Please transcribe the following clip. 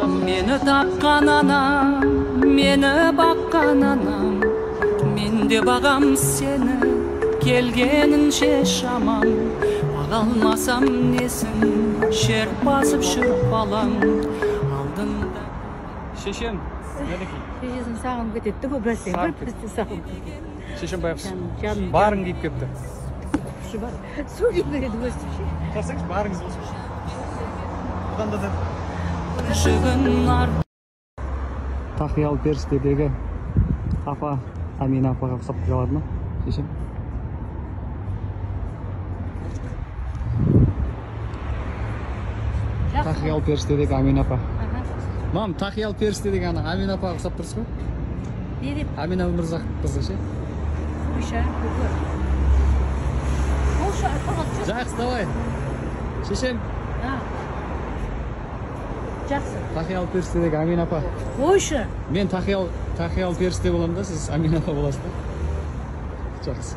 Мені тапқан анам, мені баққан анам, мен де бағам сені, келгенінше шамам. Баға алмасам несін, шер басып жүріп балам алдында. Шешем, мінекей. Шешесін сағынып кетеді де, бір нәрсе, бір нәрсе сағынып кетеді. Шешем байғұс. Жаным. Барың киіп келіпті. Бар. Су киіп өстіп ше. Қарасаңшы, барыңыз болсын. Бұдан да Жүгін арт. Тақиялы періштедегі апа Амина апаға ұқсап қалады ма шешем? Тақиялы періштедегі Амина апа. Мам, тақиялы періштедегі ана Амина апаға ұқсап тұрсыз ғой? Не деп? Амина Өмірзақ қызы ше? Жақсы, давай. Шешем. Жақсы. Тақиялы періштедегі Амина апа. Қойшы. Мен тақиялы періште боламын да, сіз Амина апа боласыз да. Жақсы.